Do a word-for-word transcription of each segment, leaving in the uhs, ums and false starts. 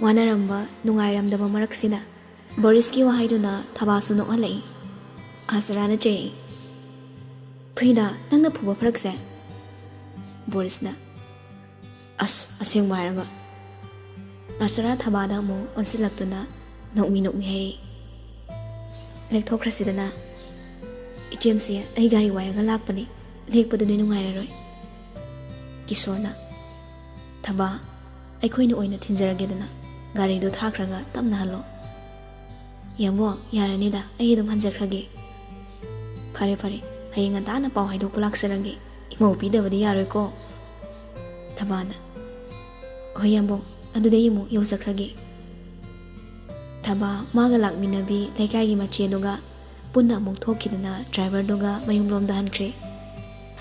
ꯋꯥꯅꯔꯝꯕ, ꯅꯨꯡꯉꯥꯏꯔꯝꯗꯕ ꯃꯔꯛꯁꯤꯗ ꯕꯣꯔꯤꯁꯀꯤ ꯋꯥꯍꯩꯗꯨꯅ ꯊꯕꯥꯁꯨ ꯅꯣꯛꯍꯜꯂꯛꯏ꯫ ꯑꯥꯁꯔꯥꯅ ꯆꯩꯔꯛꯏ, "ꯊꯨꯏꯗ, ꯅꯪꯅ ꯐꯨꯕ ꯐꯔꯛꯁꯦ?" ꯕꯣꯔꯤꯁꯅ, "ꯑꯁ, ꯑꯁꯦꯡꯕ ꯍꯥꯏꯔꯒ?" ꯑꯥꯁꯔꯥ ꯊꯕꯥꯗ ꯑꯃꯨꯛ ꯑꯣꯟꯁꯤꯜꯂꯛꯇꯨꯅ ꯅꯣꯛꯃꯤ ꯅꯣꯛꯃꯤ ꯍꯥꯏꯔꯛꯏ, "ꯂꯦꯛꯊꯣꯛꯈ꯭ꯔꯁꯤꯗꯅ꯫ ꯏꯆꯦꯝꯁꯦ, ꯑꯩ ꯒꯥꯔꯤ ꯋꯥꯏꯔꯒ ꯂꯥꯛꯄꯅꯤ, ꯂꯦꯛꯄꯗꯨꯗꯤ ꯅꯨꯡꯉꯥꯏꯔꯔꯣꯏ꯫" ꯀꯤꯁꯣꯔꯅ, "ꯊꯕꯥ, ꯑꯩꯈꯣꯏꯅ ꯑꯣꯏꯅ ꯊꯤꯟꯖꯔꯒꯦꯗꯅ, ꯒꯥꯔꯤꯗꯣ ꯊꯥꯈ꯭ꯔꯒ ꯇꯞꯅ ꯍꯜꯂꯣ꯫" "ꯌꯥꯝꯕꯣ, ꯌꯥꯔꯅꯤꯗ, ꯑꯩ ꯑꯗꯨꯝ ꯍꯟꯖꯈ꯭ꯔꯒꯦ꯫" "ꯐꯔꯦ ꯐꯔꯦ, ꯍꯌꯦꯡ ꯉꯟꯇꯥꯅ ꯄꯥꯎ ꯍꯥꯏꯗꯣꯛꯄ ꯂꯥꯛꯆꯔꯒꯦ, ꯏꯃꯧ ꯄꯤꯗꯕꯗꯤ ꯌꯥꯔꯣꯏꯀꯣ꯫" ꯊꯕꯥꯅ, "ꯍꯣꯏ ꯌꯥꯝꯕꯣ, ꯑꯗꯨꯗꯤ ꯑꯩ ꯑꯃꯨꯛ ꯌꯧꯖꯈ꯭ꯔꯒꯦ꯫" ꯊꯕꯥ ꯃꯥꯒ ꯂꯥꯛꯃꯤꯟꯅꯕꯤ ꯂꯩꯀꯥꯏꯒꯤ ꯃꯆꯦꯗꯨꯒ ꯄꯨꯟꯅ ꯑꯃꯨꯛ ꯊꯣꯛꯈꯤꯗꯨꯅ ꯗ꯭ꯔꯥꯏꯚꯔꯗꯨꯒ ꯃꯌꯨꯝꯂꯣꯝꯗ ꯍꯟꯈ꯭ꯔꯦ꯫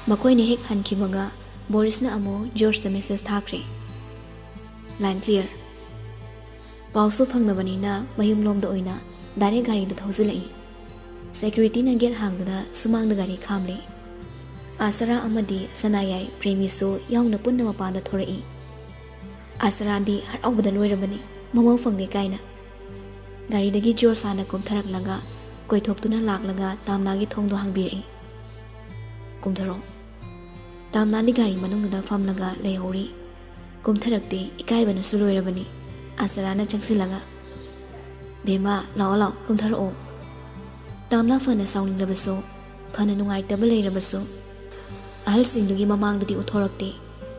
ꯃꯈꯣꯏꯅ ꯍꯦꯛ ꯍꯟꯈꯤꯕꯒ ꯕꯣꯔꯤꯁꯅ ꯑꯃꯨꯛ ꯖꯣꯔꯖꯇ ꯃꯦꯁꯦꯖ ꯊꯥꯈ꯭ꯔꯦ, "Line clear꯫ ꯄꯥꯎꯁꯨ ꯐꯪꯂꯕꯅꯤꯅ ꯃꯌꯨꯝꯂꯣꯝꯗ ꯑꯣꯏꯅ ꯗꯥꯏꯔꯦꯛ ꯒꯥꯔꯤꯗꯨ ꯊꯧꯖꯤꯜꯂꯛꯏ꯫" ꯁꯦꯀ꯭ꯌꯨꯔꯤꯇꯤꯅ ꯒꯦꯠ ꯍꯥꯡꯗꯨꯅ ꯁꯨꯃꯥꯡꯗ ꯒꯥꯔꯤ ꯈꯥꯝꯂꯦ꯫ ꯑꯥꯁꯔꯥ ꯑꯃꯗꯤ ꯁꯅꯥꯌꯥꯏ ꯄ꯭ꯔꯦꯃꯤꯁꯨ ꯌꯥꯎꯅ ꯄꯨꯟꯅ ꯃꯄꯥꯟꯗ ꯊꯣꯔꯛꯏ꯫ ꯑꯥꯁꯔꯥꯗꯤ ꯍꯔꯥꯎꯕꯗ ꯂꯣꯏꯔꯕꯅꯤ, ꯃꯃꯧ ꯐꯪꯂꯦ ꯀꯥꯏꯅ꯫ ꯒꯥꯔꯤꯗꯒꯤ ꯖꯣꯔꯖ ꯍꯥꯟꯅ ꯀꯨꯝꯊꯔꯛꯂꯒ ꯀꯣꯏꯊꯣꯛꯇꯨꯅ ꯂꯥꯛꯂꯒ ꯇꯥꯝꯅꯥꯒꯤ ꯊꯣꯡꯗꯣ ꯍꯥꯡꯕꯤꯔꯛꯏ꯫ "ꯀꯨꯝꯊꯔꯛꯑꯣ꯫" ꯇꯥꯝꯅꯥꯗꯤ ꯒꯥꯔꯤ ꯃꯅꯨꯡꯗꯨꯗ ꯐꯝꯂꯒ ꯂꯩꯍꯧꯔꯤ꯫ ꯀꯨꯝꯊꯔꯛꯇꯦ, ꯏꯀꯥꯏꯕꯅꯁꯨ ꯂꯣꯏꯔꯕꯅꯤ꯫ ꯑꯥꯁꯔꯥꯅ ꯆꯪꯁꯤꯜꯂꯒ, "ꯕꯦꯝꯃ, ꯂꯥꯛꯑꯣ ꯂꯥꯛꯑꯣ, ꯀꯨꯝꯊꯔꯛꯑꯣ꯫" ꯇꯥꯝꯅꯥ ꯐꯅ ꯁꯥꯎꯅꯤꯡꯂꯕꯁꯨ, ꯐꯅ ꯅꯨꯡꯉꯥꯏꯇꯕ ꯂꯩꯔꯕꯁꯨ, ꯑꯍꯜꯁꯤꯡꯗꯨꯒꯤ ꯃꯃꯥꯡꯗꯗꯤ ꯎꯠꯊꯣꯔꯛꯇꯦ꯫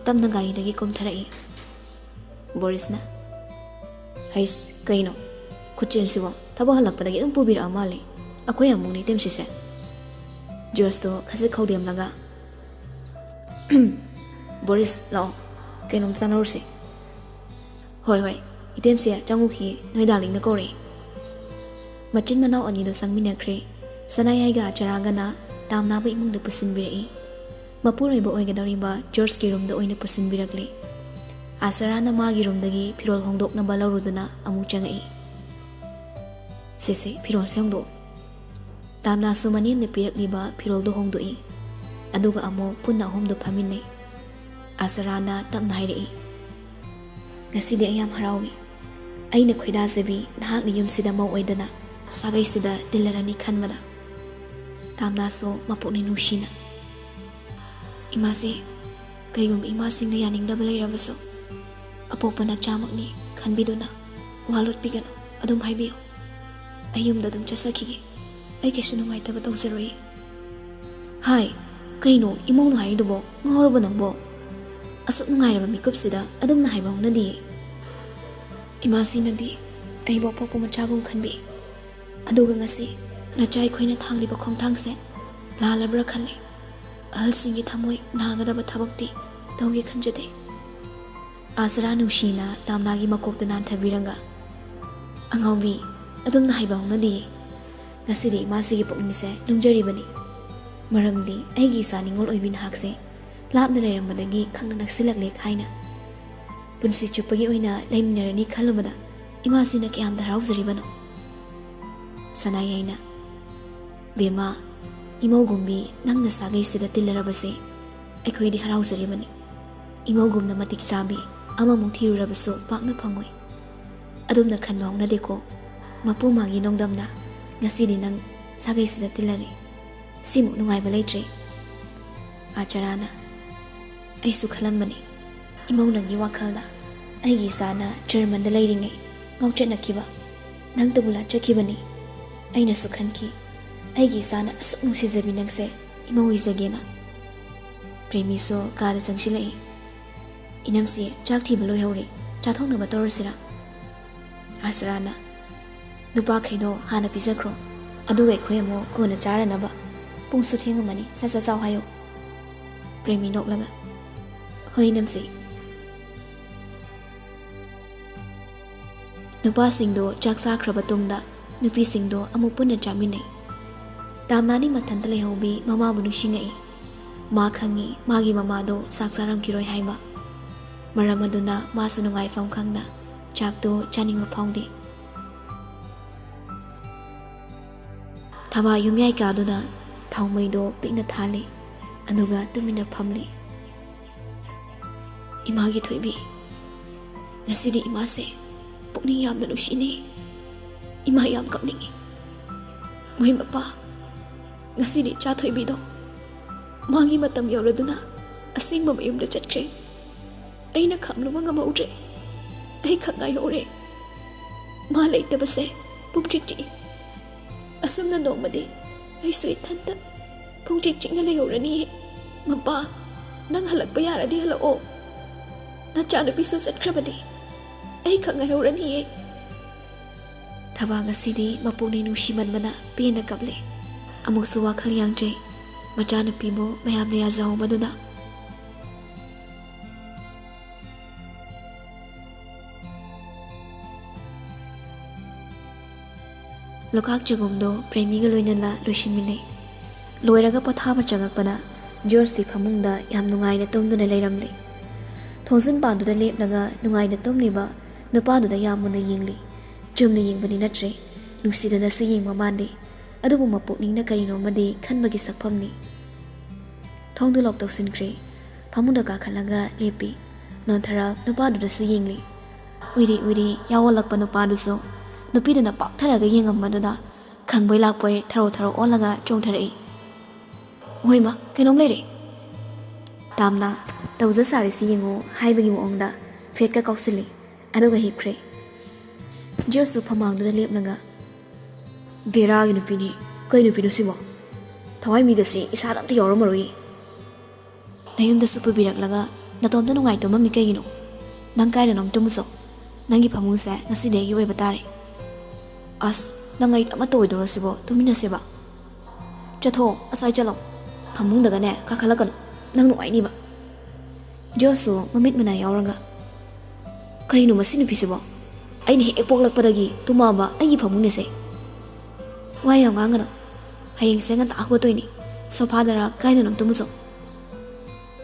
ꯇꯞꯅ ꯒꯥꯔꯤꯗꯒꯤ ꯀꯨꯝꯊꯔꯛꯏ꯫ ꯕꯣꯔꯤꯁꯅ, "ꯍꯩꯁ, ꯀꯩꯅꯣ? ꯈꯨꯠꯆꯦꯟꯁꯤꯕꯣ ꯊꯕꯛ ꯍꯜꯂꯛꯄꯗꯒꯤ ꯑꯗꯨꯝ ꯄꯨꯕꯤꯔꯛꯑ ꯃꯥꯜꯂꯦ꯫ ꯑꯩꯈꯣꯏ ꯑꯃꯨꯛꯅꯦ ꯏꯇꯦꯝꯁꯤꯁꯦ꯫" ꯖꯣꯔꯖꯇꯣ ꯈꯖꯤꯛ ꯈꯧꯗꯦꯝꯂꯒ, "ꯕꯣꯔꯤꯁ, ꯂꯥꯛꯑꯣ, ꯀꯩꯅꯣꯝꯇ ꯇꯥꯟꯅꯔꯨꯁꯦ꯫" "ꯍꯣꯏ, ꯍꯣꯏ, ꯏꯇꯦꯝꯁꯦ ꯆꯪꯉꯨꯈꯤꯌꯦ, ꯅꯣꯏ ꯗꯥꯔꯂꯤꯡꯅ ꯀꯧꯔꯛꯑꯦ꯫" ꯃꯆꯤꯟ ꯃꯅꯥꯎ ꯑꯅꯤꯗꯣ ꯆꯪꯃꯤꯟꯅꯈ꯭ꯔꯦ꯫ ꯁꯅꯥꯌꯥꯏꯒ ꯑꯆꯔꯥꯒꯅ ꯇꯥꯝꯅꯥꯕꯨ ꯏꯃꯨꯡꯗ ꯄꯨꯁꯤꯟꯕꯤꯔꯛꯏ꯫ ꯃꯄꯨꯔꯣꯏꯕ ꯑꯣꯏꯒꯗꯧꯔꯤꯕ ꯖꯣꯔꯖꯀꯤ ꯔꯨꯝꯗ ꯑꯣꯏꯅ ꯄꯨꯁꯤꯟꯕꯤꯔꯛꯂꯦ꯫ ꯑꯥꯁꯔꯥꯅ ꯃꯥꯒꯤ ꯔꯨꯝꯗꯒꯤ ꯐꯤꯔꯣꯜ ꯍꯣꯡꯗꯣꯛꯅꯕ ꯂꯧꯔꯨꯗꯨꯅ ꯑꯃꯨꯛ ꯆꯪꯉꯛꯏ꯫ "ꯁꯦ, ꯁꯦ, ꯐꯤꯔꯣꯜꯁꯦ ꯍꯣꯡꯗꯣꯛꯑꯣ꯫" ꯇꯥꯝꯅꯥꯁꯨ ꯃꯅꯦꯝꯅ ꯄꯤꯔꯛꯂꯤꯕ ꯐꯤꯔꯣꯜꯗꯨ ꯍꯣꯡꯗꯣꯛꯏ꯫ ꯑꯗꯨꯒ ꯑꯃꯨꯛ ꯄꯨꯟꯅ ꯑꯍꯨꯝꯗꯨ ꯐꯝꯃꯤꯟꯅꯩ꯫ ꯑꯥꯁꯔꯥꯅ ꯇꯞꯅ ꯍꯥꯏꯔꯛꯏ, "ꯉꯁꯤꯗꯤ ꯑꯩ ꯌꯥꯝ ꯍꯔꯥꯎꯏ꯫ ꯑꯩꯅ ꯈꯣꯏꯗꯥꯖꯕꯤ ꯅꯍꯥꯛꯅ ꯌꯨꯝꯁꯤꯗ ꯃꯧ ꯑꯣꯏꯗꯅ ꯁꯥꯒꯩꯁꯤꯗ ꯇꯤꯜꯂꯔꯅꯤ ꯈꯟꯕꯗ꯫ ꯇꯥꯝꯅꯥꯁꯨ ꯃꯄꯨꯛꯅꯤꯡ ꯅꯨꯡꯁꯤꯅ, "ꯏꯃꯥꯁꯦ, ꯀꯩꯒꯨꯝꯕ ꯏꯃꯥꯁꯤꯡꯅ ꯌꯥꯅꯤꯡꯗꯕ ꯂꯩꯔꯕꯁꯨ, ꯑꯄꯣꯛꯄ ꯅꯆꯥꯃꯛꯅꯤ ꯈꯟꯕꯤꯗꯨꯅ ꯋꯥ ꯂꯣꯠꯄꯤꯒꯅꯨ, ꯑꯗꯨꯝ ꯍꯥꯏꯕꯤꯌꯨ꯫ ꯑꯩ ꯌꯨꯝꯗ ꯑꯗꯨꯝ ꯆꯠꯆꯈꯤꯒꯦ, ꯑꯩ ꯀꯩꯁꯨ ꯅꯨꯡꯉꯥꯏꯇꯕ ꯇꯧꯖꯔꯣꯏ꯫" "ꯍꯥꯏ, ꯀꯩꯅꯣ ꯏꯃꯧꯅ ꯍꯥꯏꯔꯤꯗꯨꯕꯣ? ꯉꯥꯎꯔꯕꯣ ꯅꯪꯕꯣ? ꯑꯁꯨꯛ ꯅꯨꯡꯉꯥꯏꯔꯕ ꯃꯤꯀꯨꯞꯁꯤꯗ ꯑꯗꯨꯝꯅ ꯍꯥꯏꯕ ꯍꯧꯅꯗꯤꯌꯦ꯫ ꯏꯃꯥꯁꯤꯅꯗꯤ ꯑꯩꯕꯨ ꯑꯄꯣꯛꯄ ꯃꯆꯥꯒꯨꯝ ꯈꯟꯕꯤ꯫ ꯑꯗꯨꯒ ꯉꯁꯤ ꯅꯆꯥ ꯑꯩꯈꯣꯏꯅ ꯊꯥꯡꯂꯤꯕ ꯈꯣꯡꯊꯥꯡꯁꯦ ꯂꯥꯜꯂꯕ꯭ꯔꯥ ꯈꯜꯂꯦ꯫ ꯑꯍꯜꯁꯤꯡꯒꯤ ꯊꯃꯣꯏ ꯅꯥꯒꯗꯕ ꯊꯕꯛꯇꯤ ꯇꯧꯒꯦ ꯈꯟꯖꯗꯦ꯫" ꯑꯥꯁꯔꯥ ꯅꯨꯡꯁꯤꯅ ꯇꯥꯝꯅꯥꯒꯤ ꯃꯀꯣꯛꯇ ꯅꯥꯟꯊꯕꯤꯔꯒ, "ꯑꯉꯥꯎꯕꯤ, ꯑꯗꯨꯝꯅ ꯍꯥꯏꯕ ꯍꯧꯅꯗꯤꯌꯦ꯫ ꯉꯁꯤꯗꯤ ꯏꯃꯥꯁꯤꯒꯤ ꯄꯨꯛꯅꯤꯡꯁꯦ ꯂꯨꯝꯖꯔꯤꯕꯅꯤ꯫ ꯃꯔꯝꯗꯤ ꯑꯩꯒꯤ ꯏꯆꯥ ꯅꯤꯉꯣꯜ ꯑꯣꯏꯕꯤ ꯅꯍꯥꯛꯁꯦ ꯂꯥꯞꯅ ꯂꯩꯔꯝꯕꯗꯒꯤ ꯈꯪꯅ ꯅꯛꯁꯤꯜꯂꯛꯂꯦ ꯍꯥꯏꯅ꯫ ꯄꯨꯟꯁꯤ ꯆꯨꯞꯄꯒꯤ ꯑꯣꯏꯅ ꯂꯩꯃꯤꯟꯅꯔꯅꯤ ꯈꯜꯂꯨꯕꯗ ꯏꯃꯥꯁꯤꯅ ꯀꯌꯥꯝꯗ ꯍꯔꯥꯎꯖꯔꯤꯕꯅꯣ꯫" ꯁꯅꯥꯌꯥꯏꯅ, "ꯕꯦꯝꯃ, ꯏꯃꯧꯒꯨꯝꯕꯤ ꯅꯪꯅ ꯁꯥꯒꯩꯁꯤꯗ ꯇꯤꯜꯂꯔꯕꯁꯦ ꯑꯩꯈꯣꯏꯗꯤ ꯍꯔꯥꯎꯖꯔꯤꯕꯅꯤ꯫ ꯏꯃꯧꯒꯨꯝꯅ ꯃꯇꯤꯛ ꯆꯥꯕꯤ ꯑꯃꯃꯨꯛ ꯊꯤꯔꯨꯔꯕꯁꯨ ꯄꯥꯛꯅ ꯐꯪꯉꯣꯏ꯫ ꯑꯗꯨꯝꯅ ꯈꯟꯕ ꯍꯧꯅꯗꯦꯀꯣ꯫ ꯃꯄꯨ ꯃꯥꯒꯤ ꯅꯣꯡꯗꯝꯅ ꯉꯁꯤꯗꯤ ꯅꯪ ꯁꯥꯒꯩꯁꯤꯗ ꯇꯤꯜꯂꯔꯦ꯫ ꯁꯤꯃꯨꯛ ꯅꯨꯡꯉꯥꯏꯕ ꯂꯩꯇ꯭ꯔꯦ꯫" ꯑꯥꯆꯥꯔꯥꯅ, "ꯑꯩꯁꯨ ꯈꯜꯂꯝꯕꯅꯤ, ꯏꯃꯧ ꯅꯪꯒꯤ ꯋꯥꯈꯜꯗ ꯑꯩꯒꯤ ꯏꯆꯥꯅ ꯖꯔꯃꯟꯗ ꯂꯩꯔꯤꯉꯩ ꯉꯥꯎꯆꯠꯅꯈꯤꯕ ꯅꯪꯇꯕꯨ ꯂꯥꯠꯆꯈꯤꯕꯅꯤ꯫ ꯑꯩꯅꯁꯨ ꯈꯟꯈꯤ, ꯑꯩꯒꯤ ꯏꯆꯥꯅ ꯑꯁꯨꯛ ꯅꯨꯡꯁꯤꯖꯕꯤ ꯅꯪꯁꯦ ꯏꯃꯧ ꯑꯣꯏꯖꯒꯦꯅ꯫" ꯄ꯭ꯔꯦꯃꯤꯁꯨ ꯀꯥꯗ ꯆꯪꯁꯤꯜꯂꯛꯏ꯫ "ꯏꯅꯝꯁꯤ, ꯆꯥꯛ ꯊꯤꯕ ꯂꯣꯏꯍꯧꯔꯦ, ꯆꯥꯊꯣꯛꯅꯕ ꯇꯧꯔꯁꯤꯔꯥ?" ꯑꯥꯁꯔꯥꯅ, "ꯅꯨꯄꯥꯈꯩꯗꯣ ꯍꯥꯟꯅ ꯄꯤꯖꯈ꯭ꯔꯣ, ꯑꯗꯨꯒ ꯑꯩꯈꯣꯏ ꯑꯃꯨꯛ ꯀꯣꯟꯅ ꯆꯥꯔꯅꯕ꯫ ꯄꯨꯡꯁꯨ ꯊꯦꯡꯉꯝꯃꯅꯤ, ꯁꯠ ꯁꯠ ꯆꯥꯎ ꯍꯥꯏꯌꯣ꯫" ꯄ꯭ꯔꯦꯃꯤ ꯅꯣꯛꯂꯒ, "ꯍꯣꯏ, ꯏꯅꯝꯁꯤ꯫" ꯅꯨꯄꯥꯁꯤꯡꯗꯣ ꯆꯥꯛ ꯆꯥꯈ꯭ꯔꯕ ꯇꯨꯡꯗ ꯅꯨꯄꯤꯁꯤꯡꯗꯣ ꯑꯃꯨꯛ ꯄꯨꯟꯅ ꯆꯥꯃꯤꯟꯅꯩ꯫ ꯇꯥꯝꯅꯥꯗꯤ ꯃꯊꯟꯇ ꯂꯩꯍꯧꯕꯤ ꯃꯃꯥꯕꯨ ꯅꯤꯡꯁꯤꯡꯉꯛꯏ꯫ ꯃꯥ ꯈꯪꯉꯤ ꯃꯥꯒꯤ ꯃꯃꯥꯗꯣ ꯆꯥꯛ ꯆꯥꯔꯝꯈꯤꯔꯣꯏ ꯍꯥꯏꯕ꯫ ꯃꯔꯝ ꯑꯗꯨꯅ ꯃꯥꯁꯨ ꯅꯨꯡꯉꯥꯏꯐꯝ ꯈꯪꯅ ꯆꯥꯛꯇꯣ ꯆꯥꯅꯤꯡꯕ ꯐꯥꯎꯗꯦ꯫ ꯊꯕꯥ ꯌꯨꯝꯌꯥꯏ ꯀꯥꯗꯨꯅ ꯊꯥꯎꯃꯩꯗꯣ ꯄꯤꯛꯅ ꯊꯥꯜꯂꯤ, ꯑꯗꯨꯒ ꯇꯨꯃꯤꯟꯅ ꯐꯝꯂꯤ꯫ "ꯏꯃꯥꯒꯤ ꯊꯣꯏꯕꯤ, ꯉꯁꯤꯗꯤ ꯏꯃꯥꯁꯦ ꯄꯨꯛ ꯄꯨꯛꯅꯤꯡ ꯌꯥꯝꯅ ꯅꯨꯡꯁꯤꯅꯦ꯫ ꯏꯃꯥ ꯌꯥꯝ ꯀꯞꯅꯤꯡꯉꯤ꯫ ꯃꯣꯏ ꯃꯄꯥ, ꯉꯁꯤꯗꯤ ꯏꯆꯥ ꯊꯣꯏꯕꯤꯗꯣ ꯃꯥꯒꯤ ꯃꯇꯝ ꯌꯧꯔꯗꯨꯅ ꯑꯁꯦꯡꯕ ꯃꯌꯨꯝꯗ ꯆꯠꯈ꯭ꯔꯦ꯫ ꯑꯩꯅ ꯈꯥꯝꯂꯨꯕ ꯉꯝꯍꯧꯗ꯭ꯔꯦ꯫ ꯑꯩ ꯈꯛ ꯉꯥꯏꯍꯧꯔꯦ꯫ ꯃꯥ ꯂꯩꯇꯕꯁꯦ ꯄꯨꯝꯇ꯭ꯔꯤꯛ ꯆꯤꯛꯏ꯫ ꯑꯁꯨꯝꯅ ꯅꯣꯡꯃꯗꯤ ꯑꯩꯁꯨ ꯏꯊꯟꯇ ꯄꯨꯡꯆꯤꯛ ꯆꯤꯛꯅ ꯂꯩꯍꯧꯔꯅꯤꯌꯦ꯫ ꯃꯄꯥ, ꯅꯪ ꯍꯜꯂꯛꯄ ꯌꯥꯔꯗꯤ ꯍꯜꯂꯛꯑꯣ꯫ ꯅꯆꯥꯅꯨꯄꯤꯁꯨ ꯆꯠꯈ꯭ꯔꯕꯅꯤ꯫ ꯑꯩ ꯈꯛ ꯉꯥꯏꯍꯧꯔꯅꯤꯌꯦ꯫ ꯊꯕꯥꯡ ꯑꯁꯤꯗꯤ ꯃꯄꯨꯛꯅꯤꯡ ꯅꯨꯡꯁꯤꯃꯟꯕꯅ ꯄꯦꯟꯅ ꯀꯞꯂꯦ꯫ ꯑꯃꯨꯛꯁꯨ ꯋꯥꯈꯜ ꯌꯥꯡꯖꯩ꯫ ꯃꯆꯥꯅꯨꯄꯤꯕꯨ ꯃꯌꯥꯝꯅ ꯌꯥꯖꯍꯧꯕꯗꯨꯅ꯫ ꯂꯣꯛꯈꯥꯛ ꯆꯒꯨꯝꯗꯣ ꯄ꯭ꯔꯦꯃꯤꯒ ꯂꯣꯏꯅꯅ ꯂꯣꯏꯁꯤꯟꯃꯤꯟꯅꯩ꯫ ꯂꯣꯏꯔꯒ ꯄꯣꯊꯥꯕ ꯆꯪꯉꯛꯄꯗ ꯖꯣꯔꯖꯇꯤ ꯐꯃꯨꯡꯗ ꯌꯥꯝ ꯅꯨꯡꯉꯥꯏꯅ ꯇꯨꯝꯗꯨꯅ ꯂꯩꯔꯝꯂꯦ꯫ ꯊꯣꯡꯖꯤꯟ ꯄꯥꯟꯗꯨꯗ ꯂꯦꯞꯂꯒ ꯅꯨꯡꯉꯥꯏꯅ ꯇꯨꯝꯂꯤꯕ ꯅꯨꯄꯥꯗꯨꯗ ꯌꯥꯝ ꯃꯨꯟꯅ ꯌꯦꯡꯂꯤ꯫ ꯆꯨꯝꯅ ꯌꯦꯡꯕꯗꯤ ꯅꯠꯇ꯭ꯔꯦ, ꯅꯨꯡꯁꯤꯗꯨꯅꯁꯨ ꯌꯦꯡꯕ ꯃꯥꯟꯗꯦ꯫ ꯑꯗꯨꯕꯨ ꯃꯄꯨꯛꯅꯤꯡꯅ ꯀꯔꯤꯅꯣꯃꯗꯤ ꯈꯟꯕꯒꯤ ꯁꯛꯐꯝꯅꯤ꯫ ꯊꯣꯡꯗꯨ ꯂꯣꯛ ꯇꯧꯁꯤꯟꯈ꯭ꯔꯦ꯫ ꯐꯃꯨꯡꯗ ꯀꯥꯈꯠꯂꯒ ꯂꯦꯞꯄꯤ꯫ ꯅꯣꯟꯊꯔꯞ ꯅꯨꯄꯥꯗꯨꯗꯁꯨ ꯌꯦꯡꯂꯤ꯫ ꯎꯏꯔꯤ ꯎꯏꯔꯤ ꯌꯥꯎꯍꯜꯂꯛꯄ ꯅꯨꯄꯥꯗꯨꯁꯨ ꯅꯨꯄꯤꯗꯨꯅ ꯄꯥꯛꯊꯔꯒ ꯌꯦꯡꯉꯝꯕꯗꯨꯗ ꯈꯪꯕꯣꯏ ꯂꯥꯛꯄꯣꯏ ꯊꯔꯣ ꯊꯔꯣ ꯑꯣꯜꯂꯒ ꯆꯣꯡꯊꯔꯛꯏ꯫ "ꯍꯣꯏꯃ, ꯀꯩꯅꯣꯝ ꯂꯩꯔꯦ꯫ ꯇꯥꯝꯅ, ꯇꯧꯖ ꯁꯥꯔꯤꯁꯤ ꯌꯦꯡꯉꯨ" ꯍꯥꯏꯕꯒꯤ ꯃꯑꯣꯡꯗ ꯐꯦꯠꯀ ꯀꯥꯎꯁꯤꯜꯂꯤ꯫ ꯑꯗꯨꯒ ꯍꯤꯞꯈ꯭ꯔꯦ꯫ ꯖꯣꯔꯖꯁꯨ ꯐꯃꯥꯡꯗꯨꯗ ꯂꯦꯞꯂꯒ, "ꯕꯦꯔꯥꯒꯤ ꯅꯨꯄꯤꯅꯤ꯫ ꯀꯩ ꯅꯨꯄꯤꯅꯣ ꯁꯤꯕꯣ? ꯊꯋꯥꯏ ꯃꯤꯒꯁꯤ ꯏꯁꯥꯗ ꯑꯝꯇ ꯌꯥꯎꯔꯝꯃꯔꯣꯏꯌꯦ꯫ ꯅꯌꯨꯝꯗꯁꯨ ꯄꯨꯕꯤꯔꯛꯂꯒ ꯅꯇꯣꯝꯇ ꯅꯨꯡꯉꯥꯏ ꯇꯨꯝꯃꯝꯃꯤ ꯀꯩꯒꯤꯅꯣ? ꯅꯪ ꯀꯥꯏꯗꯅꯣꯝ ꯇꯨꯝꯃꯨꯆꯣ꯫ ꯅꯪꯒꯤ ꯐꯃꯨꯡꯁꯦ ꯉꯁꯤꯗꯤ ꯑꯩꯒꯤ ꯑꯣꯏꯕ ꯇꯥꯔꯦ꯫" "ꯑꯁ, ꯅꯪ ꯑꯩ ꯑꯃꯠꯇ ꯑꯣꯏꯗꯧꯔꯣ ꯁꯤꯕꯣ? ꯇꯨꯃꯤꯟꯅꯁꯦꯕ꯫" "ꯆꯠꯊꯣꯛꯑꯣ, ꯑꯁ꯭ꯋꯥꯏ ꯆꯠꯂꯣ꯫ ꯐꯃꯨꯡꯗꯒꯅꯦ ꯀꯥꯈꯠꯂꯛꯀꯅꯨ꯫ ꯅꯪ ꯅꯨꯡꯉꯥꯏꯅꯤꯕ꯫" ꯖꯣꯔꯖꯁꯨ ꯃꯃꯤꯠ ꯃꯅꯥ ꯌꯥꯎꯔꯒ, "ꯀꯩꯅꯣ ꯃꯁꯤ ꯅꯨꯄꯤꯁꯤꯕꯣ? ꯑꯩꯅ ꯍꯦꯛ ꯄꯣꯛꯂꯛꯄꯗꯒꯤ ꯇꯨꯝꯃꯛꯑꯕ ꯑꯩꯒꯤ ꯐꯃꯨꯡꯅꯦꯁꯦ꯫ ꯋꯥ ꯌꯥꯝ ꯉꯥꯡꯒꯅꯨ꯫ ꯍꯌꯦꯡꯁꯦ ꯉꯟꯇꯥ ꯍꯧꯒꯠꯇꯣꯏꯅꯤ꯫ ꯁꯣꯐꯥꯗꯔ ꯀꯥꯏꯗꯅꯣꯝ ꯇꯨꯝꯃꯨꯆꯣ꯫"